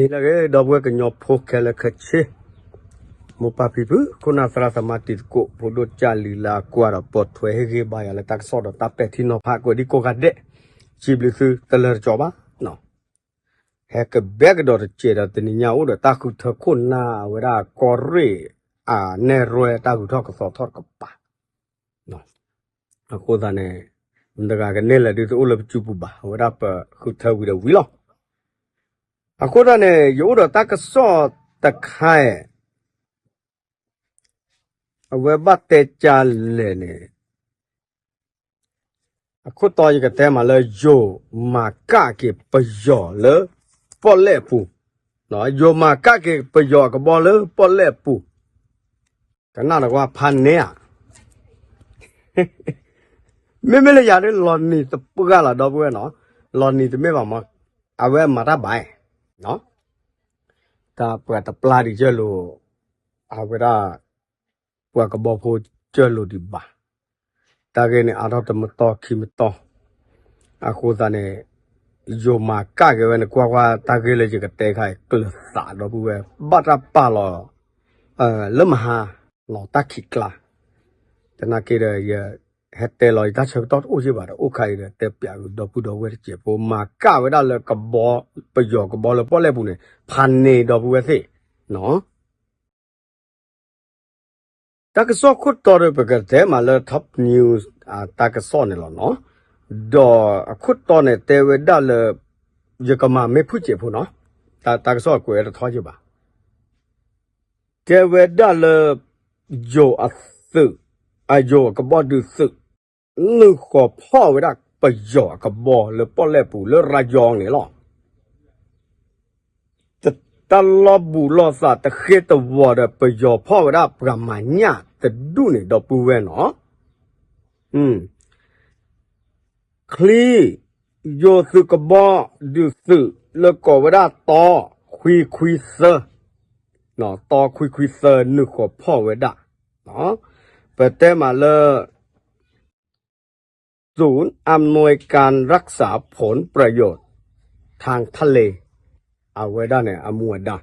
ဟ့ၣ်လၢအဂ့ၤ ဒီပုၢ်ဝဲၢ်ကညီဖိခဲလၢာ်ခဲဆ့, မိၢ်ပၢ်ဖံဖု ခိၣ်နၢ်သရၣ်သမါတံၤသကိး ဖိဒိၣ်ကၢ်လံၤလၢအကွၢ်ဒီးပိာ်ထွဲဟ့ၣ်ဂံၢ်ဘါယၤလၢတၢ်ကစီၣ်ဒီးတၢ်ပဲာ်ထံနီၤဖး ကွဲးဒံကိးဂၤဒဲး, စံးဘျုးသုတလၢတကီဘၣ်. ဟဲကဘဲကဒီးတစဲးဒီးတနံၤညါအိၣ်ဒီးတၢ်ဃုထၢခိၣ်နၢ်အဝဲဒၣ်ကီၢ်ရ့ၣ် အနဲၣ်ရွဲၣ်တၢ်ဂုၤထီၣ်ကသီထီၣ်တကပၤ အဃိသတးန့ၣ် မတၤတဂၤကန့ၢ်လၢၤဒုးတအိၣ်လၢပစုပူၤဘၣ်, အဝဲဒၣ်ပဃုထၢဝံၤဒီးဝံၤလီၤ. အဃိသတးန့ၣ် ယအိၣ်ဒီးတၢ်ကစီၣ်တခါအံၤ အဝဲဘၣ်တဲကၢ်လဲၣ်န့ၣ် အခိၣ်တီယကတဲမးလၢယိၤမၤကၣ်က့ၤပယီၤလၢပီၣ်လဲၣ်အပူၤ, ယိၤမၤကၣ်က့ၤပယီၤအကဘီလၢပီၣ်လဲၣ်အပူၤ, ကနၣ်တကွၢ်ဖးန့ၢ်ဧါ. မ့မ့ၢ်လၢယၤဒ်လီၤနံၤတပှၢ်လီၤ ဒီပုၢ်ဝဲၢ်နီၤ, လီၤနံၤတမ့ၢ်ဘၣ်မး, အဝဲမၤတၢ်ဘၣ်, တၢ်ပှၤတပျၢ်ဒံးကၢၢ်လိာ်, အဝဲဒၣ် ပှၤကဘီဖိကၢၢ်လိာ်ဒံးဘၣ်. တၢ်ဂ့ၢ်န့ၣ် အါထီၣ်တမတီခံမတီ, အဃိသတးန့ၣ် ယိၤမၤကၣ်က့ၤဝဲန့ၣ် ကွၢ်ကွၢ်တၢ်ဂ့ၢ်လၢယကတဲခါအံၤ ကျၢၤသးဒီပုၢ်ဝဲၢ် ဘၣ်တၢ်ပာ်လီၤ လၢမဟါ လီၤတၢ်ခံးကျါ, သနာ်က့ဒီး ယဟဲတဲလီၤယတၢ်ဆၢကတီၢ်တအိၣ်ယ့ၢ်ဘၣ်ဒီး အိၣ်ခါအံၤဒီး တဲပျးဒီပုၢ်ဒီဝဲၢ်တစဲးဖိ မၤကၣ်ဝဲဒၣ်လၢကဘီ, ပယီၤကဘီလၢပီၣ်လဲၣ်ပူၤန့ၣ် ဖးန့ၢ်ဒီပုၢ်ဝဲၢ်သ့ၣ်နီၤ. တၢ်ကစီၣ်ခိၣ်တီဒီး ပကတဲမးလၢ top news တၢ်ကစီၣ်န့ၣ်လီၤနီၤ, ဒီးအခိၣ်တီန့ၣ် တဲဝဲဒၣ်လၢ ယကမၤမ့ၢ်ဖုၣ်စဲးဖိနီၤ, တၢ်ကစီၣ်ကွဲးတထီယ့ၢ်ဘၣ်, တဲဝဲဒၣ်လၢ ယိၤအသုး, အယိၤအကဘီဒုးသုး နုာ်ဃီၤဖီၣ်ဝဲဒၣ်ပယီၤအကဘီလၢပီၣ်လဲၣ်ပူၤလၢရယီန့ၣ်လီၤ. တၢ်လီၤဘူးလိာ်သးတဃ့တဝီၤဒီး ပယီၤဖီၣ်ဝဲဒၣ်ပှၤမၤညၣ်တဒူၣ်န့ၣ် ဒီပုၢ်ဝဲၢ်နီၤ. ချံ, ယိၤသုးကဘီဒုးသုးလၢကိးဝဲဒၣ်တီခွံခွံသၢ, တီခွံခွံသၢနုာ်ဃီၤဖီၣ်ဝဲဒၣ်, ပတဲမးလၢ ศูนย์อำนวยการรักษาผลประโยชน์ทางทะเล အဝဲဒၣ်န့ၣ် အမူအဒါ,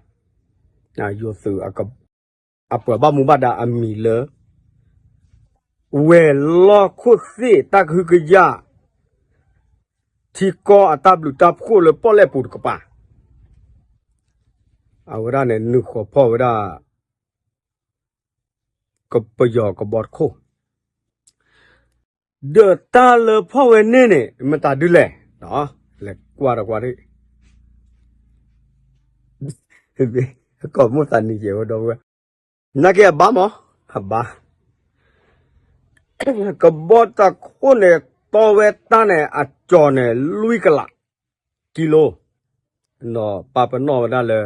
ယိၤသုး အပှၤဘၣ်မူဘၣ်ဒါအမံၤလၢ ဝဲၤလီၢ်ခိၣ်သ့ၣ်တၢ်ကဟုကယာ် ထံကီၢ်အတၢ်ဘျုးတၢ်ဖှိၣ်လၢပီၣ်လဲၣ်ပူၤတကပၤ, အဝဲဒၣ်န့ၣ် နုာ်ဃီၤဖီၣ်ဝဲဒၣ် ပယီၤကဘီတခိၣ်, ဒီးတၢ်လၢဖီၣ်ဝဲန့ၣ်န့ၣ် မတၤဒုလဲၣ်, လဲၤကွၢ်ဒီးကွၢ်ဒ် ကိးမိၣ်သးနံၤယဲၢ်ဝဲဒီပုၢ်ဝဲၢ်, နာ်က့အဘါမး, အဘါ, ကဘီတခိၣ်န့ၣ် တီဝဲတၢ်န့ၣ် အကၠီၤန့ၣ် လွံၢ်ကလး ကံလိ, ဒီးပာ်ပနီၣ်ဝဲဒၣ်လၢ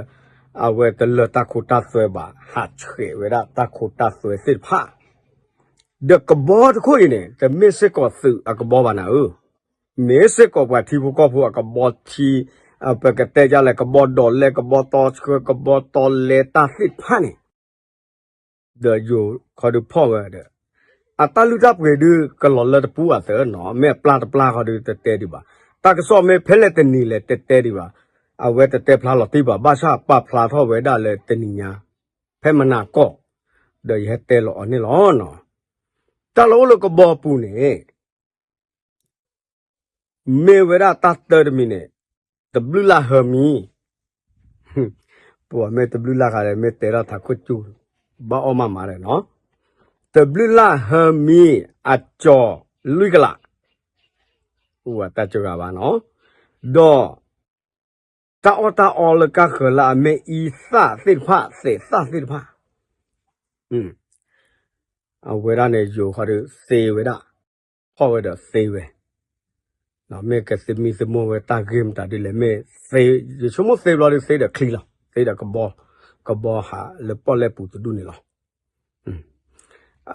အဝဲတလၢတၢ်ခိတၢ်သွဲဘၣ် ဟးဆှဲးဝဲဒၣ်တၢ်ခိတၢ်သွဲသ့ၣ်တဖၣ်, ဒီးကဘီတခိၣ်အံၤန့ၣ် တမ့ၢ်စ့ၢ်ကီးသုးအကဘီဘၣ်နၤဧၢ, မ့ၢ်စ့ၢ်ကီးပှၤထံဖိကီၢ်ဖိအကဘီထံ, ပကတဲဒ်လဲၣ် ကဘီဒိးလဲ ကဘီတီဆှၢ ကဘီတီလဲတၢ်သ့ၣ်တဖၣ်န့ၣ် ဒီးယိၤခီဒုးဖီၣ်ဝဲဒီး အတၢ်လုၢ်တၢ်ပှ့ၤဒုးကလီၤလၢတပူၤအသးနီၤ, မ့ၢ်အပျၢ်တပျၢ်ခီဒုးတတဲဒံးဘၣ်, တၢ်ကစီၣ်မ့ၢ်ဖဲလဲၣ်တနံၤလဲၣ်တတဲဒံးဘၣ်, အဝဲတတဲဖျါလီၤတံၢ်ဘၣ်, ဘၣ်ဆၣ်ပာ်ဖျါထီၣ်ဝဲဒၣ်လၢတနံၤညါ ဖဲမနၤကီၢ်, ဒီးယဟဲတဲလီၤအီၤန့ၣ်လီၤ. တၢ်လၢအိၣ်လၢကဘီပူၤန့ၣ် မ့ၢ်ဝဲဒၣ်တၢ်တၢတမံၤန့ၣ် တဘျုးလၢ်ဟၢမံၤ, ပှၤမ့ၢ်တဘျုးလၢ်ဃးဒီး မ့ၢ်တဲထီၣ်ထးခိၣ်ကၠူၢ် ဘၣ်အီၣ်မးမးဒီးနီၤ, တဘျုးလၢ်ဟၢမံၤ အကၠီၤလွံၢ်ကလး, အိၣ်ဝဲတၢ်စှၤဘၣ်နီၤ, ဒီး တၢ်အီၣ်တၢ်အီလၢကၢ်ဃၢၤလၢအမ့ၢ်အံသၣ်သ့ၣ်တဖၣ် သဲးသၣ်သ့ၣ်တဖၣ်, အဝဲဒၣ်န့ၣ် ယိၤခီဒုးသ့ဝဲဒၣ်, ဖီၣ်ဝဲဒီးသ့ဝဲ, မ့ၢ်ကသမံသမိးဝဲတၢ်ဂ့ၢ်မတၤဒ်လဲၣ် မ့ၢ်သ့, ယဆိကမိၣ်သ့ဘျီဒုးသ့ဒီးချံလီၤ, သ့ဒီးကဘီ, ကဘီဟးလၢပီၣ်လဲၣ်ပူၤတဒူၣ်န့ၣ်လီၤ.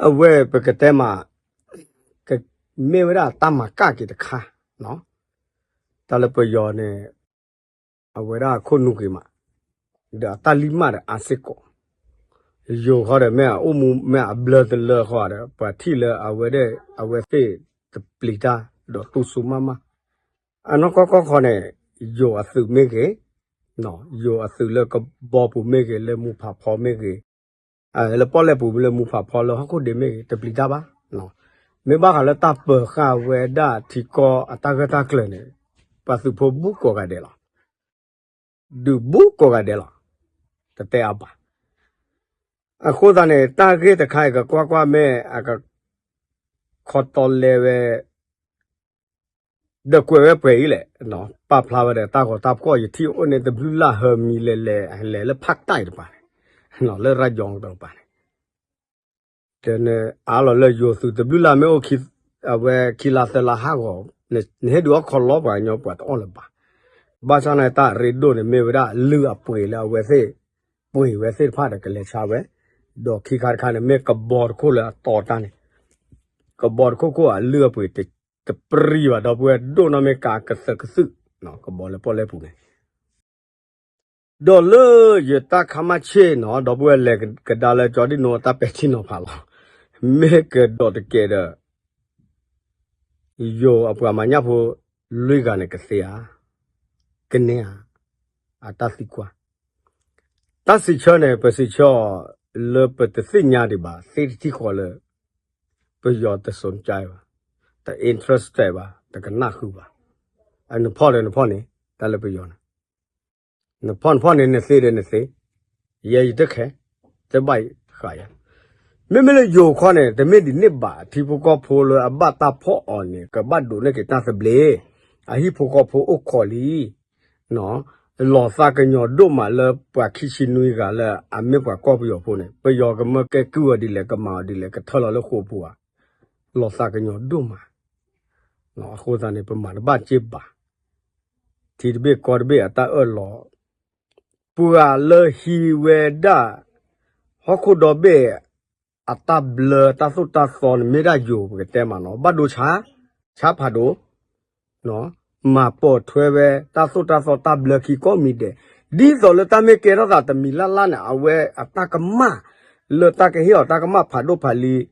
အဝဲပကတဲမး, မ့ၢ်ဝဲဒၣ်တၢ်မၤကၣ်က့ၤတခါ, တၢ်လၢပယီၤန့ၣ် အဝဲဒၣ်အခိၣ်နူာ်ဂ့ၤမး, ဒီးအတၢ်လံၢ်မးဒီးအါစ့ၢ်ကီး, ယိၤခီဒီးမ့ၢ်အအိၣ်မူမ့ၢ်အဘျၢတလၢဃီဒီး ပှၤထံၣ်လၢအဝဲဒၣ် အဝဲသ့ၣ်တပျံၤတၢ်ဒီးတူၢ်ဆူၣ်မးမး, အနီၢ်ကီၢ်ကီၢ်ခီန့ၣ် ယိၤအသုးမ့ၢ်ဂ့ၤ, ယိၤအသုးလၢကဘီပူၤမ့ၢ်ဂ့ၤ, လၢမူဖးဖီမ့ၢ်ဂ့ၤ, လၢပီၣ်လဲၣ်ပူၤ လၢမူဖးဖီ လၢဟီၣ်ခိၣ်ဒ့မ့ၢ်ဂ့ၤ တပျံၤတၢ်ဘၣ်. မ့ၢ်ဘၣ်ဃးလၢတၢ်ပၢၤဃာ်ဝဲဒၣ်ထံကီၢ်အတၢ်ဂၢၢ်တၢ်ကျၢၤန့ၣ် ပှၤသုးဖိဘူးကိးဂၤဒဲးလီၤ. ဒုးဘူးကိးဂၤဒဲးလီၤ. တတဲအါဘၣ်. အဃိသတးန့ၣ် တၢ်ဂ့ၢ်တခါအံၤ ကကွၢ်ကွၢ်မ့ၢ်အကခီတီလဲဝဲ ဒီးကွဲးဝဲပှဲၤအံၤလဲၣ်, ပာ်ဖျါဝဲဒီးတၢ်ဂီၤတၢ်ဖှီၣ် ယထံၣ်အိၣ်န့ၣ် တဘျုးလၢ်ဟၢမံၤလဲၤလဲၤ လဲၤလၢဖးတၢ်တပၤန့ၣ်, လၢရၤယီၤတပၤန့ၣ်, ဒီးနအါလီၤလၢယိၤသုးတဘျုးလၢ်မ့ၢ်အိၣ် အဝဲခံလါသၢလါဟးဂီၤ, နဟ့ၣ်ဒုးအီၣ်ခီလီပှၤကညီပှၤတအီၣ်လၢၤဘၣ်. ဘၣ်ဆၣ်န့ၣ် တၢ်ရ့ဒိၣ်န့ၣ် မ့ၢ်ဝဲဒၣ်လုၢ်အပှ့ၤလၢအဝဲသ့ၣ် ပှ့ၤဝဲသ့ၣ်တဖၣ်ဒီးကလဲၤဆါဝဲ, ဒီးခံခါတခါန့ၣ် မ့ၢ်ကဘီတခိၣ်လၢအတီတၢ်န့ၣ်, ကဘီတခိၣ်ခိၣ်အလုၢ်အပှ့ၤ တပျံၤဘၣ် ဒီပုၢ်ဝဲၢ် ဒိၣ်နီၢ်မ့ၢ်ကးကသၢကသုး, ကဘီလၢပီၣ်လဲၣ်ပူၤန့ၣ် ဒီးလၢယတၢ်ခါမၢ်ဆ့ၣ်နီၤ ဒီပုၢ်ဝဲၢ် လဲၤကဒါလၢကၠီဒံၣ်နိအတၢ်ပဲာ်ထံနီၤဖးလီၤ. မ့ၢ်ကဒီးတကဲးဒီး ယိၤအပှၤမၤညၣ်ဖိလွံၢ်ဂၤန့ၣ် ကသ့ဧါ, ကန့ၢ်ဧါ, အတၢ်သံကွၢ်. တၢ်စံးဆၢန့ၣ် ပစံးဆၢအီၤလၢပတသ့ၣ်ညါဒံးဘၣ် သ့ၣ်တထံၣ်ဃီလၢ ပယီၤတ စူၣ်ကၠဲး ဘၣ်, တ အ့ၣ်ထြၢၣ်စတဲး ဘၣ်, တကနၣ်ဃုာ်ဘၣ်. နဖီၣ်ဒီးနဖီၣ်န့ၣ် တၢ်လၢပယီၤန့ၣ် နဖီၣ်နဖီၣ်န့ၣ် နသ့ဒီးနသ့, ယဲယတခဲ, တဘၣ်ဃးယၤ. မ့မ့ၢ်လၢယိၤခီန့ၣ် တမ့ၢ်ဒ်န့ၣ်ဘၣ်, ထံဖိကီၢ်ဖိလၢအဘၣ်တၢ်ဖီၣ်အီၤန့ၣ် ကဘၣ်ဒိးန့ၢ်က့ၤတၢ်သဘျ့, အဟံၣ်ဖိဃီဖိအိၣ်ခိးလံ. လီၤသးကညီၤဒိၣ်မးလၢပှၤခံဆံနွံဂၤလၢအမ့ၢ်ပှၤကီၢ်ပယီၤဖိန့ၣ် ပယီၤကမၢကဲကုၢ်အီၤဒ်လဲၣ် ကမၤအီၤဒ်လဲၣ် ကထၢလီၤလၢဃိာ်ပူၤဧါ. လီၤသးကညီၤဒိၣ်မး. အဃိသတးန့ၣ် ပမၤတဘၣ်စ့ၢ်ဘၣ်. ထံတဘ့ၣ်ကီၢ်တဘ့ၣ်အတၢ်အၢၣ်လီၤ, ပှၤလၢဟံးဝဲဒၣ် ဟီၣ်ခိၣ်ဒီဘ့ၣ် အတၢ်ဘျၢတၢ်သိၣ်တၢ်သီန့ၣ် မ့ၢ်ဒၣ်ယိၤပကတဲမးနီၤ ဘၣ်ဒိဆါ, ဆါဖးဒိၣ်, မၤပိာ်ထွဲဝဲတၢ်သိၣ်တၢ်သီတၢ်ဘျၢခံကိးမံၤဒဲး, ဒ်သိးလၢတၢ်မ့ၢ်ကဲထီၣ်သးတမံၤလၢ်လၢ်န့ၣ် အဝဲအတၢ်ကမၣ် လၢတၢ်ကဟ့ၣ်အီၤတၢ်ကမၣ်ဖးဒိၣ်ဖးလံၤ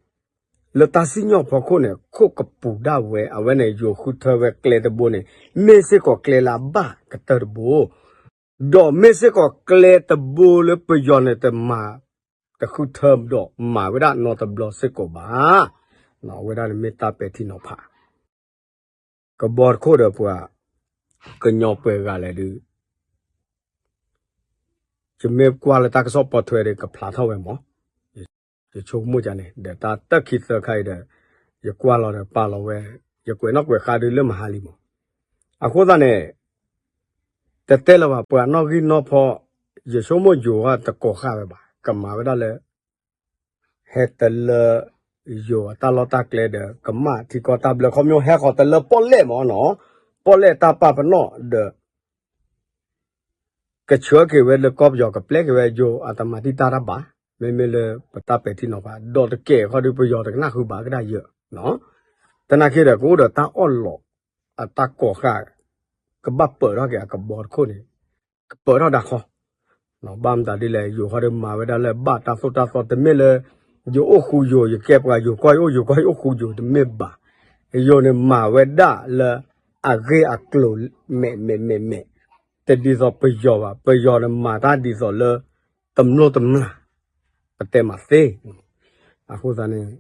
လၢတၢ်စံၣ်ညီၣ်ဖီခိၣ်န့ၣ် ခိၣ်ကပူၤဒၣ်ဝဲ အဝဲန့ၣ် ယိၤဃုထၢဝဲကျဲတဘိန့ၣ် မ့ၢ်စ့ၢ်ကီးကျဲလၢအဘၣ်ကတၢၢ်တဘိ, ဒီးမ့ၢ်စ့ၢ်ကီးကျဲတဘိလၢပယီၤန့ၣ်တမၤ တဃုထၢဒီးမၤဝဲဒၣ်နီတဘျီစ့ၢ်ကီးဘၣ်. အဝဲဒၣ်န့ၣ်မ့ၢ်တၢ်ပဲာ်ထံနီၤဖး ကဘီတခိၣ်ဒီးပှၤ ကညီပှဲၤဂၤလဲၣ်ဒုး ယမ့ၢ်ကွၢ်လၢတၢ်ကစီၣ်ပိာ်ထွဲဒီး ကဖျါထီၣ်ဝဲမး, ယဆိကမိၣ်ကန့ၣ် ဒီးတၢ်တၢ်ခံသၢခါအံၤဒီး ယကွၢ်လီၤဒီးပာ်လီၤဝဲ, ယကွဲးနီၣ်ကွဲးဃါဒုးလၢမဟါလံမး. အဃိသတးန့ၣ် တတဲလၢၤဘၣ် ပှၤနီၣ်ဂံၢ်နီၣ်ဖီ, ယဆိကမိၣ်ယိၤတကိးဃာ်ဝဲဘၣ် ကမၤဝဲဒၣ်လၢ ဟဲတလၢ ယိၤအတၢ်လီၢ်တၢ်ကျဲဒီး ကမၣ်ထံကီၢ်တၢ်ဘျၢခီပညီ ဟဲဃီၤတလၢပီၣ်လဲၣ်မးနီၤ, ပီၣ်လဲၣ်တၢ်ပာ်ပနီၣ်ဒီး ကဆှၢက့ၤဝဲလၢကီၢ်ပယီၤ ကပျဲက့ၤဝဲယိၤအတမၤတံာ်တာ်တၢ်ဘၣ်, မ့မ့ၢ်လၢပတၢ်ပဲာ်ထံနီၤဖး ဒီးတကဲးခီဒီးပယီၤတကနၣ်ဃုာ်ဘၣ်ကဒၣ်ယဲ, သနာ်က့ဒီး ကအိၣ်ဒီးတၢ်အီၣ်လီး အတၢ်ကိးဃာ် ကဘၣ်ပၢၤထီၣ်က့ၤအကဘီတခိၣ်န့ၣ် ကပၢၤထီၣ်ဒၣ်ခီ, ဘၣ်မတၤဒ်လဲၣ် ယိၤခီဒီးမၤဝဲဒၣ်လၢဘၣ်တၢ်သိၣ်တၢ်သီ တမ့ၢ်လၢ ယအိၣ်ဃူယိၤ ယကဲပှၤယိၤကီၢ်ယအိၣ် ယိၤကီၢ်ယအိၣ်ဃူယိၤ တမ့ၢ်ဘၣ်. ယိၤန့ၣ်မၤဝဲဒၣ်လၢ အဂ့ၢ်အကျိၤမဲာ်မဲာ်မဲာ်မဲာ်, တဒ်သိးပယီၤဘၣ်, ပယီၤန့ၣ်မၤတၢ်ဒ်သိးလၢ တမျိၢ်တမျာ်, ပတဲမးသ့. အဃိသတးန့ၣ်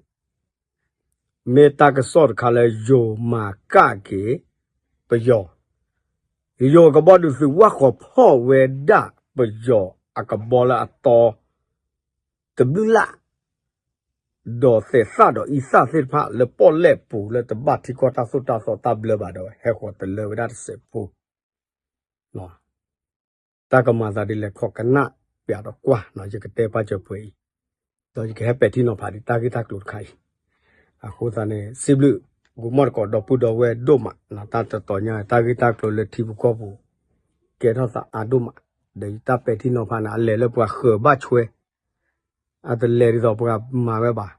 မ့ၢ်တၢ်ကစီၣ်တခါလၢယိၤမၤကၣ်က့ၤ ပယီၤ, ယိၤကဘီဒုးသုးဝၢ်ဃီၤဖီၣ်ဝဲဒၣ်ပယီၤအကဘီလၢအတီ တဘျုးလၢ်, ဒီးသဲးသၣ်ဒီးအံသၣ်သ့ၣ်တဖၣ်လၢပီၣ်လဲၣ်ပူၤ လၢတဘၣ်ထံကီၢ်တၢ်သိၣ်တၢ်သီတၢ်ဘျၢဘၣ်ဒီး ဟဲဃီၤတလၢဝဲဒၣ်တစဲးဖိ တၢ်ကမၤသးဒ်လဲၣ် ခိးကနၣ်ပျးဒီးကွၢ်, ယကတဲပာ်စၢၤပှဲၤအံၤ, ဒီးယကဟဲပဲာ်ထံနီၤဖးဒံးတၢ်ဂ့ၢ်တၢ်ကျိၤတခါအံၤ. အဃိသတးန့ၣ် စံးဘျုး ဂိၤမီၣ်တကိးဒီပုၢ်ဒီဝဲၢ်ဒိၣ်မး, တၢ်တတီၤညါ တၢ်ဂ့ၢ်တၢ်ကျိၤလၢထံဖိကီၢ်ဖိ ကဲထီၣ်သးအါဒိၣ်မး, ဒီးယတၢ်ပဲာ်ထံနီၤဖးန့ၣ် အလဲၤလၢပှၤဃၢၤဘၣ်ဆွဲ, အတလဲၤဒ်သိးပှၤမၤဝဲဘၣ်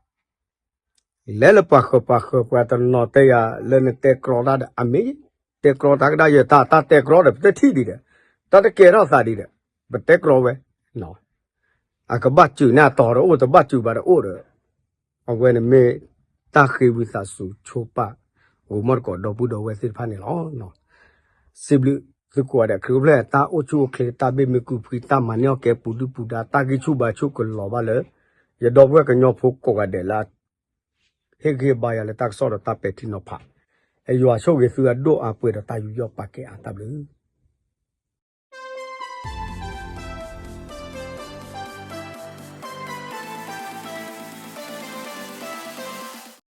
လဲၤလၢပှၤဃၢၤပှၤဃၢၤ ပှၤတနီၤတဲယၤလၢနတဲကြီတၢ်ဒီး အမ့ၢ် တဲကြီတၢ်ကဒါယဲ တၢ်တဲကြီဒီး ပတထံၣ်ဒံးဒီး တၢ်တကဲထီၣ်သးဒံးဒီး ပတဲကြီဝဲ, အကဘၣ်စူးန့ၢ်အတီၤတအိၣ် တဘၣ်စူးဘၣ်တအိၣ်ဒီး အဝဲန့ၣ်မ့ၢ်တၢ်ဃ့ဝံသးစူၤဆိပာ် ဂိၤမီၣ်တကိးဒီပုၢ်ဒီဝဲၢ်သ့ၣ်တဖၣ်န့ၣ်လီၤ. စံးဘျုး သုကိးဂၤဒဲး ခရံာ်အိၣ်ဖျဲၣ် တၢ်အိၣ်ဆူၣ်အိၣ်ချ့ တၢ်ဘ့ၣ်မ့ၢ်ကုၢ်ဖှံ တၢ်မၤန့ၢ်အီၣ်ကဲပူၤဒုၣ်ပူၤဒါ တၢ်ဂံၢ်ဆူၣ်ဘါဆူၣ်ကလီၤဘၣ်လၢ ယဒီပုၢ်ဝဲၢ်ကညီဖိကိးဂၤဒဲးလၢ ဟ့ၣ်ဂံၢ်ဘါယၤလၢတၢ်ကစီၣ်ဒီးတၢ်ပဲာ်ထံနီၤဖး, ယွၤဆိၣ်ဂ့ၤသုအဒိၣ်အါပှဲၤဒီးတၢ်ယူးယီၣ်ပာ်ကဲအါ တၢ်ဘျုး